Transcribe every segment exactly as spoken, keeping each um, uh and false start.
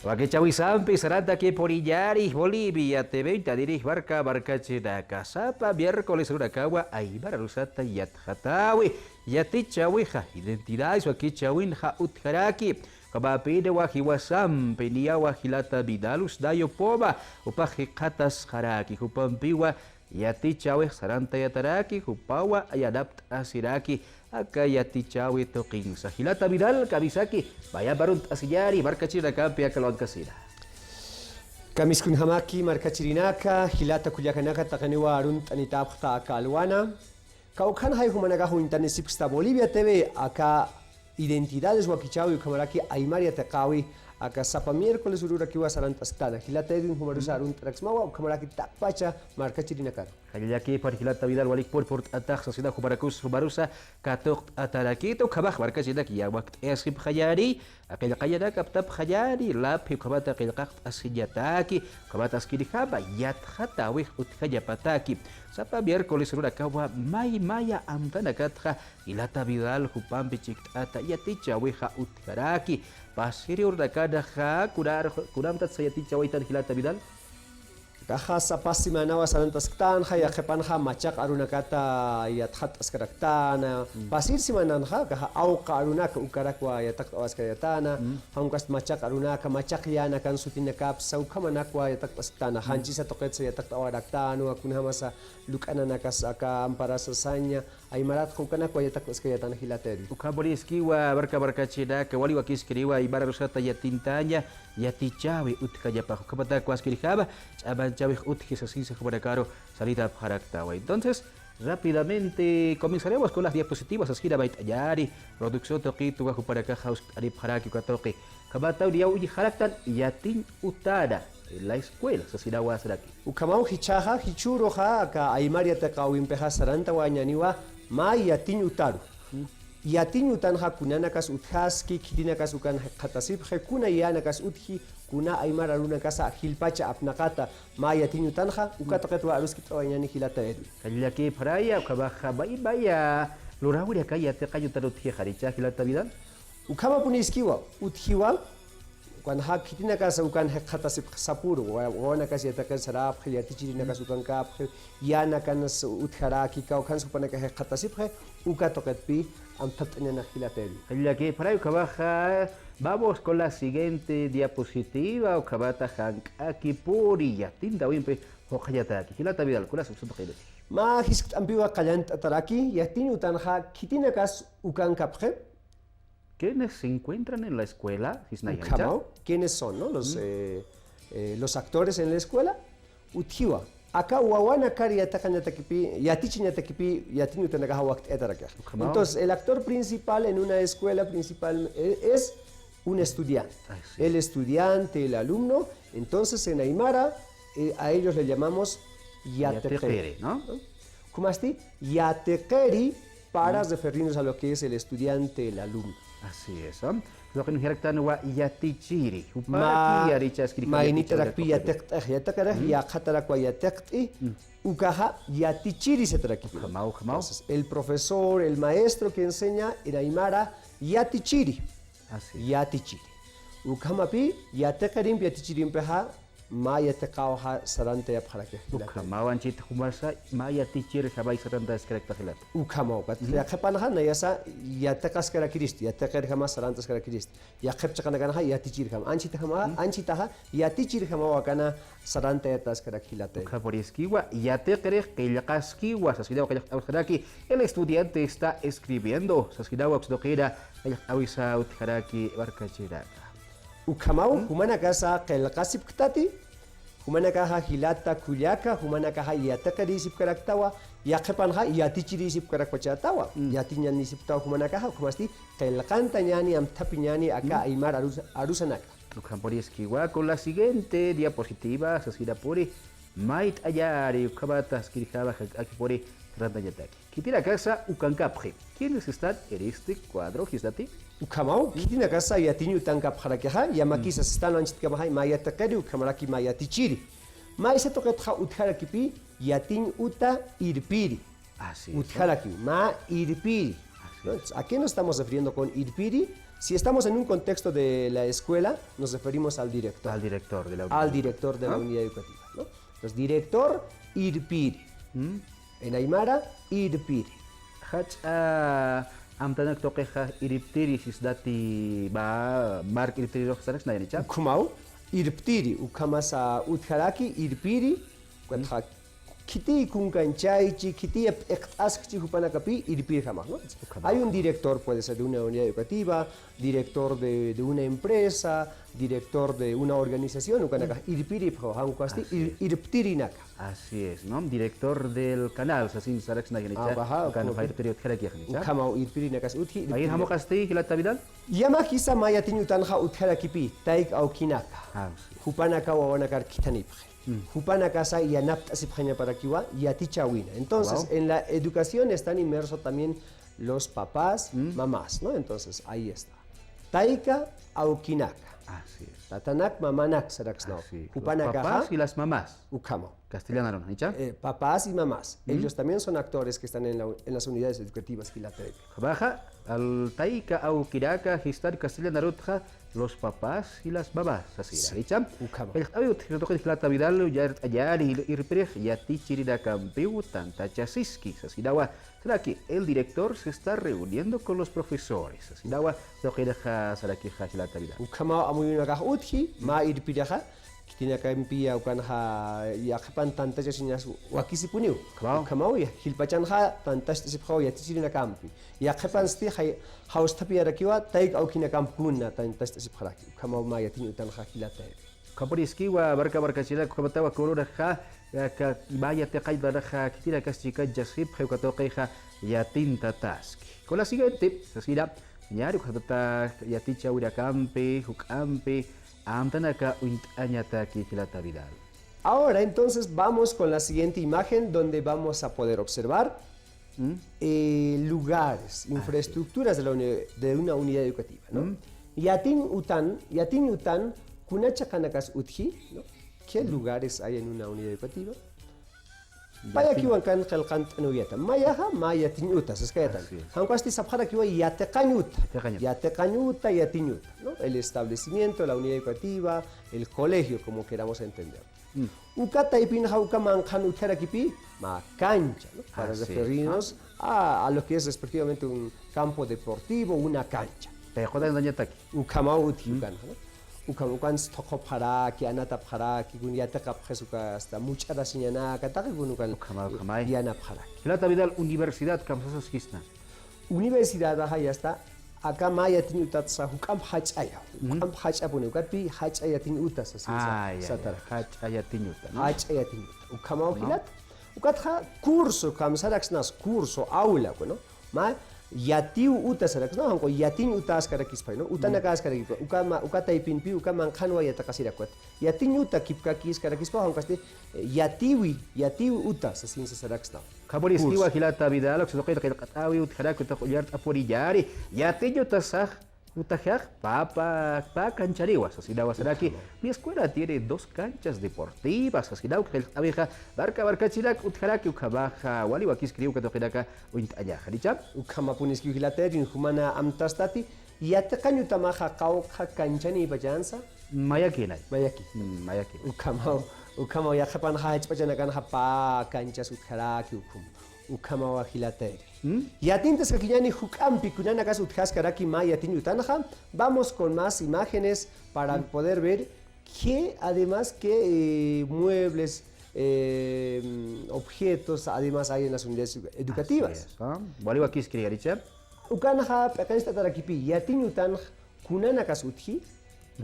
Wakichäwisampi sarantakiw puriñäni Bolivia T V uñtaniri marka markachirinaka. Sapa miércoles urunakawa aymar arusata yatxatäwi, yatichäwixa, identidades wakichäwinxa utjaraki. Ukhamapiniwa jiwasampi niyawa jilata Vidal Usnayo Poma, jupax jikxatasxaraki, jupampiwa yatichäwix sarantayataraki, jupawa yanapt'asiraki aka yatichäwi tuqinsa. Jilata Vidal, kamisaki, mayamp arunt'asiñäni markachirinakampi aka alwankasina. Kamisaki kunjamaki markachirinaka, jilata kullakanaka, taqiniwa arunt'anitapxta aka alwana. Kawkhanxay jumanakax uñtanisipksta Bolivia T V aka identidades wakichäwi ukhamaraki aymar yatiqäwi, aka sapa miércoles ururakiwa sarant'asktäna. Jilata Edwin, jumarusa arunt'araksmawa ukhamaraki taqpacha markachirinakaru. Jallallakipxar jilata Vidal, walik purpurt'atax sasina jumarakus, jumarusa katuqt'atarakita, ukhamax markachirinak yawakt'ayasipxañäni, qillqañanak aptapxañäni, laphi ukhamata qillqaqt'asiñataki, ukhamat askirjama yatxatäwix utjañapataki. Sapa miércoles urunakawa may maya amtanakatxa jilata Vidal jupampi chikt'ata yatichäwixa utjaraki. Pasiri urunakanxa kunar, kunamtatsa yatichäwitan jilata Vidal? Akaxa sapa semanawa sarant'asktanxa, yaqhipanxa machaq arunakata yatxatt'askaraktäna. Pasir semananxa, akaxa awqa arunaka ukarakwa yatiqt'awaskayatäna. Jan ukasti machaq arunaka, machaq yänakan sutinakapsa ukhamanakwa yatiqt'asktäna. Janchisa tuqitsa yatiqt'awaraktänwa, kunjamasa luk'ananakas aka amparasa saña, aymaratxa ukanakwa yatiqt'askayatäna jilata Edwin. Ukhamapuniskiwa marka markachirinaka, wali wakiskiriwa aymar arusata yatintaña yatichäwi utjañapax, ukhamatakwa askirjama ch'amanchäwix utji sasisa jumanakaru saritapxaraktawa. Entonces, rápidamente comenzaremos con las diapositivas, askira mayt'añäni, producción tuqituwa jupanakaxa uskt'aripxaraki uka tuqi. Ukhamataw niyaw uñjaraktan yatiñ utana en la escuela, sasinawa saraki. Ukhamaw jichhaxa, jichhüruxa, aka aymar yatiqäwimpixa sarantawañäniwa mä yatiñ utaru. Yatiñ utanxa kunanakas utjaski, khitinakas ukan jikxatasipxi, kuna yänakas utji, kuna aymar arunakasa jilpacha apnaqata mä yatiñ utanxa, uka tuqitwa aruskipt'awayañäni jilata Edwin. Jallallakipxaraya, ukhamaxa may maya luräwinaka yatiqañ utan utjixanicha jilata Vidal. Ukhamapuniskiwa, utjiwa, ukanxa khitinakasa ukan jikxatasipxi sapüru, wa-, wawanakas yatiqir sarapxi, yatichirinakas ukankapxi, yänakanas utjaraki, kawkhansa jupanakax jikxatasipxi, uka tuqitpï amthapt'añäni jilata Edwin. Jallallakipxaray, ukhamaxa, vamos con la siguiente diapositiva, ukhamata jank'akipuni yatintawimpi juqañataki. Jilata Vidal, kunas uksa tuqiniti. Mä jiskt'ampiwa qallant'ataraki, yatiñ utanxa khitinakas ukankapxi. ¿Quiénes se encuentran en la escuela? Sisnayancha. Ukhamaw, ¿quiénes son, no? Los, eh, eh, los actores en la escuela. Utjiwa. Aka wawanakar yatiqañatakipï, yatichañatakipï, yatiñ utanakaxa wakt'ayatarakixa. Ukhamaw. Entonces, el actor principal en una escuela principal, eh, es un estudiante. Ay, sí. El estudiante, el alumno. Entonces, en aymara, eh, a ellos le llamamos yatiqiri. Yatiqiri, ¿no? ¿Cómo así? Yatiqiri para referirnos a lo que es el estudiante, el alumno. Así es, ¿no? Luqin uñjaraktanwa yatichiri. Juparakï yatichiri. Maynitarakpï yatiqt'ix, yatiqirix yaqhatarakwa yatiqt'i, ukaxa yatichiri satarakipï. Ukhamaw, ukhamaw. Entonces, el profesor, el maestro que enseña en aymara, yatichiri. Así es. Yatichiri. Ukhamapï, yatiqirimpi, yatichirimpixa, mä yatiqawxa sarantayapxaraki. Ukhamaw, anchhit jumasa, mä yatichirjamay sarantaskarakta jilata. Ukhamaw, ukat yaqhipanxa nayasa yatiqaskarakirist, yatiqirjama sarantaskarakirist. Yaqhip chiqanakanxa yatichirjama. Anchhitjama, anchhitaxa yatichirjamaw akana sarantayataskarak jilata. Ukhamapuniskiwa, yatiqirix qillqaskiwa, sasinawa qillqt'awsaraki, el estudiante está escribiendo, sasinawa uksa tuqina qillqt'awisa utjaraki markachirinaka. Ukhamaw, jumanakasa qillqasipktati, jumanakaxa jilata kullaka, jumanakaxa yatiqirïsipkaraktawa, yaqhipanxa yatichirïsipkarakpachätawa, yatiñänisipktawa jumanakaxa, ukhamasti qillqantañäni, amthapiñäni, aka aymar arus-, arusanaka. Ukhamapuniskiwa, con la siguiente diapositiva, sasirapuni, mayt'añäni, ukhamata askirjama jank'akipuni sarantañataki. Khitinakasa ukankapxi. ¿Quiénes están en este cuadro, jisnati? Ukhamaw, khitinakasa yatiñ utankapxarakixa, yamakisa sistan anchhitkamaxay, mä yatiqiri, ukhamaraki mä yatichiri. Maysa tuqitxa utjarakipï, yatiñ uta irpiri. Así es. Utjaraki, mä irpiri. Así ¿No? Entonces, ¿a qué nos estamos refiriendo con irpiri? Si estamos en un contexto de la escuela, nos referimos al director. Al director de la unidad. Al director de la unidad educativa, ¿no? Entonces, director, irpiri. ¿Mm? En aymara, irpiri. Jach'a amtanak tuqixa irptiri sisnati, va, mark irptirirux saraksnayanïcha. Ukhamaw, irptiri, ukhamasa utjaraki, irpiri, ukat ja, khitiy kunkanchaychi, khitiy p'iqt'askchi jupanakapi irpirjamax, ¿no? Ukhamaw. Hay un director, puede ser de una unidad educativa, director de, de una empresa, director de una organización, ukanakax irpiripxaw, jan ukasti, así es, ir-, irptirinaka. Así es, ¿no? Director del canal, sasin saraksnayanïcha, ajá, ukan ukhamaw irpiri utjarakïxnicha. Ukhamaw irpirinakas utji, irpiri. Mayir jamuqasti, jilata Vidal? Yamakisa mä yatiñ utanxa utjarakipi, tayk awkinaka. Ah, sí. Jupanaka wawanakar khithanipxi. Mm. Jupanakasa yanapt'asipxañaparakiwa yatichäwina. Entonces, wow, en la educación están inmersos también los papás, mm, mamás, ¿no? Entonces, ahí está. Tayka awkinaka. Así es. Tatanak, mamanak saraksnaw. Así. Los papás y las mamás. Jupanakaxa ukhamaw. Castellanarun, ¿janicha? Eh, papás y mamás. Mm. Ellos también son actores que están en la, en las unidades educativas, jilata Evi. Ukhamaxa, al tayka awkinaka, sistan castellanarutxa, los papás y las mamás, sasira, ¿janicha? Ukhama. Qillqt'awi utjir tuqit jilata Vidal, uñart'añäni irpirix yatichirinakampiw tantachasiski, sasinawa. ¿Será que el director se está reuniendo con los profesores? Sasinawa, tuqinxa, ¿será que jilata Vidal? Ukhamaw amuyunakax utji, mä irpirixa, khitinakampiya ukanxa yaqhipan tantachasiñas wakisipuniw. Ukhamaw. Ukhamaw, ya, jilpachanxa tantacht'asipxaw yatichirinakampi. Yaqhipansti jay-, jawstapiyarakiwa, tayk awkinakamp kuna tantacht'asipxaraki. Ukhamaw mä yatiñ utanxa jilata Evi. Ukhamapuniskiwa, marka markachirak, ukhamatawa kurunaxa, aka, mä yatiqañ utanaxa, khitinakas chikanchasipxi uka tuqixa yatintataski. Con la siguiente, sasina, ñari ukhamata yatichäwinakampi, juk'ampi, amtanaka uñt'añataki jilata Vidal. Ahora, entonces, vamos con la siguiente imagen donde vamos a poder observar, mm, eh, lugares, así es, infraestructuras de la uni-, de una unidad educativa, ¿no? Mm. Yatiñ utan, yatiñ utan, kuna chiqanakas utji, ¿no? ¿Qué, mm, lugares hay en una unidad educativa? Yatiñ. Payakiwan kan qillqant'anuyata. Mayaxa, mä yatiñ uta, saskayatan. Así es. Jan ukasti sapxarakiwa yatiqañ uta. Yatiqañ uta. Yatiqañ uta, yatiñ uta, ¿no? El establecimiento, la unidad educativa, el colegio, como queramos entender. Mm. Uka taypinxa uka manqhan utjarakipi, mä cancha, ¿no? Para referirnos a, a lo que es respectivamente un campo deportivo, una cancha. Así es. Ukhamaw utji ukanxa, ¿no? Ukham, ukan sthuqhupxaraki, anatapxaraki, kun yatiqapxis uka hasta much'arasiñanaka, taqi kun ukan, ukhamaw, ukhamay, yanapxaraki. Jilata Vidal, universidad kamsasaskisna. Universidadaxa ya está, aka mä yatiñ utatsa juk'amp jach'aya, mm, juk'amp jach'apuni, ukatpi jach'a yatiñ uta sasin sa-, ah, ya, ya, satarak. Jach'a yatiñ uta, ¿no? Jach'a yatiñ uta. Ukhamaw, ukhamaw, jilat, ukatxa curso, kamsaraksnas curso, aula, ¿no? Mä yatiw uta saraksna, jan uka yatiñ utaskarakispa, ¿no? Utanakaskarakispa, uka ma-, uka taypinpi, uka manqhanwa yatiqasirakiwa. Yatiñ uta kipkakiskarakispa, jan ukasti, eh, yatiwi, yatiw uta, sasin sasaraksna. Ukhamapuniskiwa jilata Vidal, uksa tuqit qillqt'awi utjaraki, uta uñart'apuni ñari. Yatiñ utasax, utajax, pä, pä, pä canchaniwa, sasinawa saraki. Ujú. Mi escuela tiene dos canchas deportivas, sasinawa qillqt'awixa, marka markachirak utjaraki, ukhamaxa, wali wakiskiriw uka tuqinaka uñt'añaxa, ¿janicha? Ukhamapuniskiw jilata Edwin, jumana amtastati, yatiqañ utamaxa qawqha kanchanïpachansa. Mayakïnay. Mayakï. Mm, mayakïnay. Ukhamaw, ukhamaw yaqhipanxa jach'pachanakanxa pä canchas utjaraki ukhum. Ukhamawa jilata Edwin. Mm. Yatintaskakiñäni juk'ampi kunanakas utjaskaraki mä yatiñ utanxa. Vamos con más imágenes para poder ver qué, además, qué, eh, muebles, eh, objetos, además, hay en las unidades educativas. Así es, ¿no? Wali wakiskiri, ¿janicha? Ukanxa p'iqincht'atarakipi, yatiñ utanx kunanakas utji,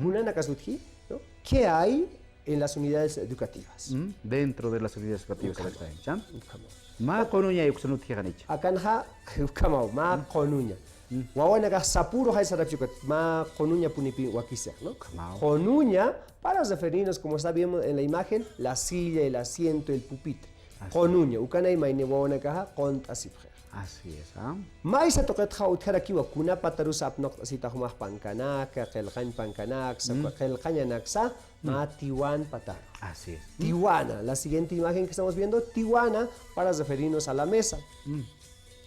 kunanakas utji, ¿no? ¿Qué hay en las unidades educativas? Mm, dentro de las unidades educativas, ukhamaw, exactamente, ¿ah? Ukhamaw. Mä qunuña uksan utji, ¿janicha? Akanxa, ukhamaw, mä qunuña. Mm. Wawanakax sapüru jay sarapxi ukat, mä qunuñapunipi wakisix, ¿no? Ukhamaw. Qunuña, para referirnos, como está viendo en la imagen, la silla, el asiento, el pupitre. Así es. Qunuña, ukanay mayni wawanakaxa qunt'asipxi. Así es, ¿ah? Maysa tuqitxa utjarakiwa, kuna patarusa apnaqt'asita jumax pankanaka, qillqañ pankanaksa, mm, qillqañanaksa, mm, mä tiwan pataru. Así es. Mm. Tiwana, la siguiente imagen que estamos viendo, tiwana, para referirnos a la mesa. Mm.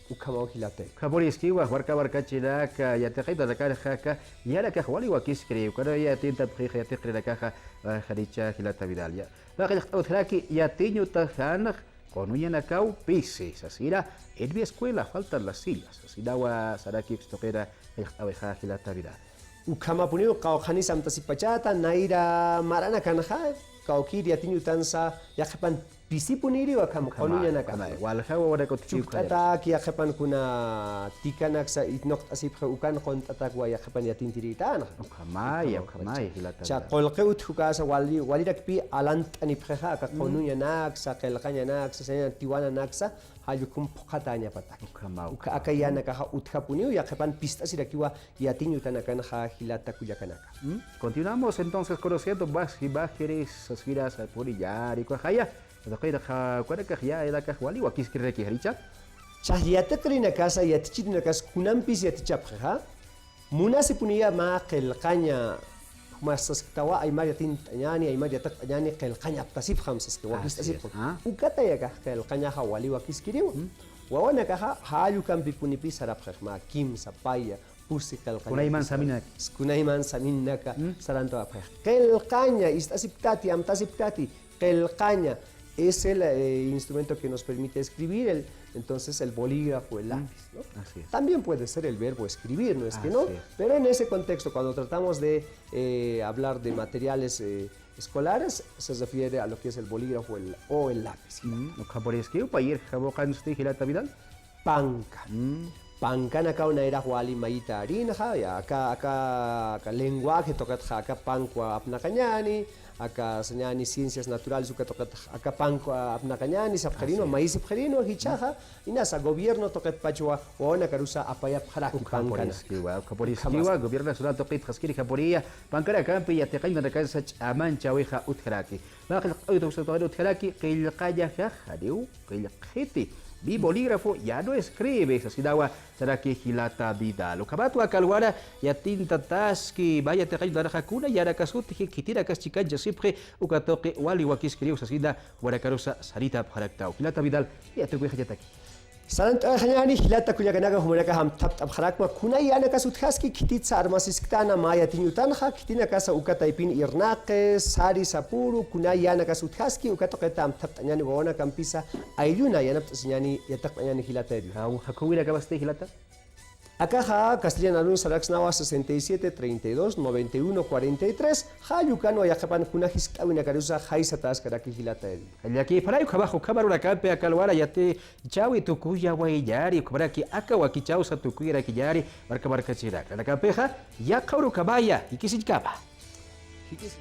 Ukhamaw jilata. Ukhamapuniskiwa, warka warkachinaka, yatiqaynanakanxa, yänakax wali wakiskiri, ukanaya yatintapxixa, yatiqirinakaxa, janicha jilata Vidal. Mä qillqt'awitxaraki, yatiñ utanxa, qunuñanakaw pisi, sasina, en mi escuela faltan las sillas, sasinawa saraki uksa tuqina qillqt'awixa jilata Vidal. Ukhamapuniw qawqhanis amtasipachäta, nayra maranakanxa, kawkïr yatiñ utansa, yaqhipan pisipunïriw akham, qunuñanakax. Walja wawanak utjkiw. Chukt'atak yaqhipan kuna tikanaksa itnuqt'asipxi ukan qunt'atakwa yaqhipan yatintiritanxa. Ukhamaya, ukhamaya, jilata. Cha qullqi utjukasa wali, walirakpi alant'anipxixa, aka qunuñanaksa, qillqañanaksa, saña tiwananaksa, jall ukham phuqhatäñapatak. Ukhamaw. Uka aka yänakaxa utjapuniw, yaqhipan pist'asirakiwa yatiñ utanakanxa jilata kullakanaka. Mm. Continuamos entonces conociendo más imágenes, sasina sapuniñäni, ukhaxaya, tuqinxa, ukanakax yänakax wali wakiskiriraki, janicha. Cha yatiqirinakasa, yatichirinakas kunampis yatichapxixa, munasipuniya mä qillqaña, jumax sasktawa, aymar yatint'añäni, aymar yatiqt'añäni, qillqaña aptasipxam saski, wakist'asipxam. Ukatayakax qillqañaxa wali wakiskiriwa. Wawanakaxa jall ukampipunipï sarapxix mä kimsa, paya, pusi qillqaña. Kunayman saminaka. Kunayman saminaka, sarantawapxix. Qillqaña, ist'asiptati, amtasiptati, qillqaña. Es el, eh, instrumento que nos permite escribir, el, entonces el bolígrafo, el lápiz, ¿no? Así es. También puede ser el verbo escribir, no es que no, pero en ese contexto, cuando tratamos de, eh, hablar de materiales, eh, escolares, se refiere a lo que es el bolígrafo, el, o el lápiz. Mm, ukhamapuniskiw, payïr jamuqansti jilata Vidal. Panka. Mm. Pankanakaw nayrax wali mayitärinxa, ya, aka, aka, aka lenguaje tuqitxa, aka pankwa apnaqañäni, aka sañäni ciencias naturales uka tuqitxa, aka pankwa apnaqañäni sapxirinwa, mayisipxirinwa, jichhaxa, inasa gobierno tuqitpachwa, wawanakarusa apayapxaraki pankana. Ukhamapuniskiwa, ukhamapuniskiwa, gobierno nacional tuqitxa askirjapuniya, pankanakampi yatiqañanakasa ch'amanchawixa utjaraki. Mä qillqt'awit uksa tuqin utjaraki, qillqañaxa janiw qillqiti. Mi bolígrafo ya no escribe, sasinawa saraki jilata Vidal. Ukhamatwa aka alwara yatintataski, mä yatiqañ utanxa kuna yänakas utji, khitinakas chikanchasipxi, uka tuqi wali wakiskiriw sasina, jumanakarusa saritapxaraktaw. Jilata Vidal, yatiqañataki. Sarant'añäni jilata kullakanaka, jumanakax amthapt'apxarakma kuna yänakas utjaski, khititsa armasisktäna mä yatiñ utanxa, khitinakasa uka taypin irnaqi, sari sapüru, kuna yänakas utjaski, uka tuqita amthapt'añäni wawanakampisa, aylluna yanapt'asiñäni, yatiqt'añäni jilata Edwin. Jaw, jakhuwinakapasti jilata. Akaxa castellan arun saraksnawa sesenta y siete, treinta y dos, noventa y uno, cuarenta y tres, jall ukanwa yaqhipan kuna jiskt'awinakarusa jaysatäskaraki jilata Edwin. Llakipxaray, ukhamax ukham arunakampi aka alwara yati chäwi tukuyawayañäni, ukhamaraki aka wakichäwsa tukuyarakiñäni, marka markachirinaka. Nakampixa, yaqha urukhamaya, jikisiñkama. Jikisiñ.